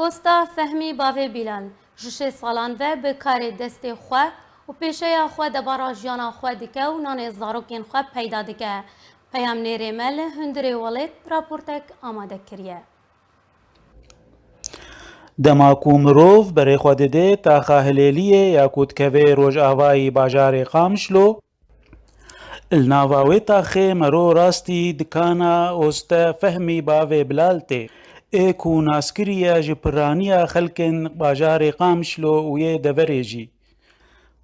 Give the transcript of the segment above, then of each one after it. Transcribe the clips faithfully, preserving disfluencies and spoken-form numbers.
Osta Fehmî bavê Bîlal ji şêst salan ve bi karê destê xwe û pêşeya xwe debara jiyana xwe dike û nanê zarokên xwe peyda dike. Peyamnêrê me li hundirê welêt raportek amade kiriye. Dema ku mirov berê xwe didê taxa Hilêliyê ya ku dikeve rojavayî bajarê Qamişlo, li nava wê taxê mero rastî dikana Oste Fehmî bavê Bilal tê. Ê ku naskirî ye ji piraniya xelkên bajarê Qamişlo û yê deverê jî.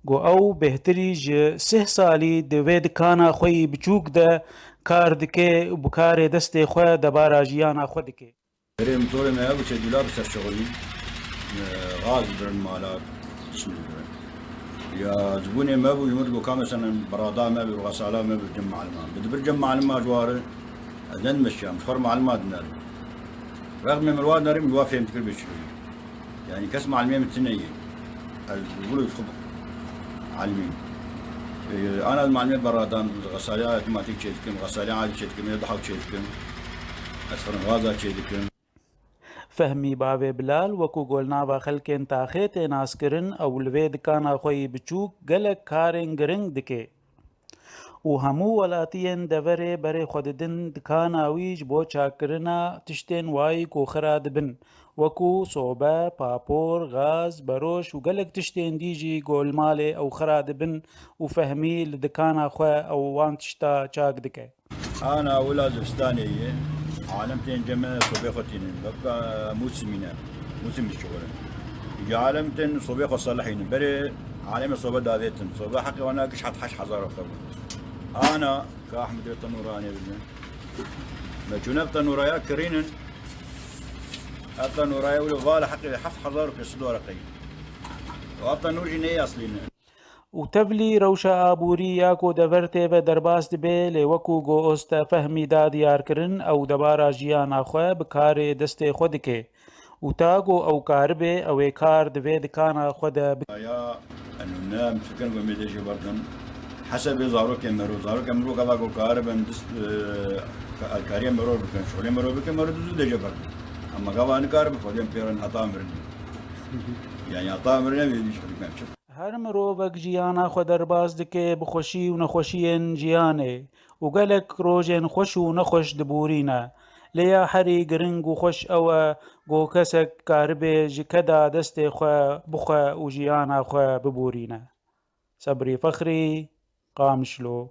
Got ew bêhtirî ji sih salî di vê dikana xwe yî biçûk de kar dike û bi karê destê xwe debara jiyana xwe dike. Berê motorê me hebû, çê dûla bi ser şixulî. Gaz dibirin mala, tişt dibirin. Ya zibûnê me bû, ji min digot ka mesela berada me bi, xesala me bi cem malima. Bi dibir cem malima ji wari, ez ne dimeşiyam, ji xwe malima dinerim. Wextê min wa dinerim, ji wa fêm dikir bê çi. Yani kes malimê min tune ye. Ez wilo xwe alimîm. Ee, ana ez malimê beradan, xesaliya otomatik çê dikim, xesaliya adî çê dikim, ya daha çê dikim. Ez firin gaza çê dikim. Fehmî bavê Bilal wekû golnava xelkên taxê tê naskirin ew li vê dikana xwe yî biçûk gelek karên giring dike. Û hemû welatiyên deverê berê xwe didin dikana wî ji bo çakkirina tiştên wayî ku xira dibin, wekû sobe, papor, gaz, beroş û gelek tiştên dî jî ku li malê ew xira dibin û Fehmî li dikana xwe ew wan tişta çak dike. Ana wila zivistanê ye, alem tên cem me sobê xwe tînin. Bebka mûsimî ne, mûsimî şixulin. Îca alem tên sobê xwe selihînin. Berê alemê sobe davêtin. Sobe heqê wana giş heft heşt hezar xwe bû. Ana ka Ehmedê tenûra anê bidin. Me çûne tenûraya kirînin. Ev tenûraya wilo vala heqê heft hezar û pênc sed wereqeyî. Ev tenûr jî neyê eslî ne. Û tevlî rewşa aborî ya ku dever tê ve derbas dibe, lê wekû ku Oste Fehmî da diyarkirin, ew debara jiyana xwe bi karê destê xwe dike. Û ta ku ew karibe, ew ê kar di vê dikana xwe de bike. Ya, eno ne, em fikirin ku em ê dê jê berdin. Hesebê zarokên mero, zarokên mero gava ku karibin dist, e, alkariyê mero bikin, şolê mero bikin, mero dizû dê jê berdin. Ama gava nikaribin, xwediyên pêrin heta mirinê. Yani heta mirinê wê dî şolê me çi. Her mirovek jiyana xwe derbas dike bi xweşî û nexweşiyên jiyanê û gelek rojên xweş û nexweş diborîne. Lê ya herî giring û xweş ew e, ku kesek karibe ji keda destê xwe bixwe û jiyana xwe biborîne. Sebrî Fexrî, Qamişlo.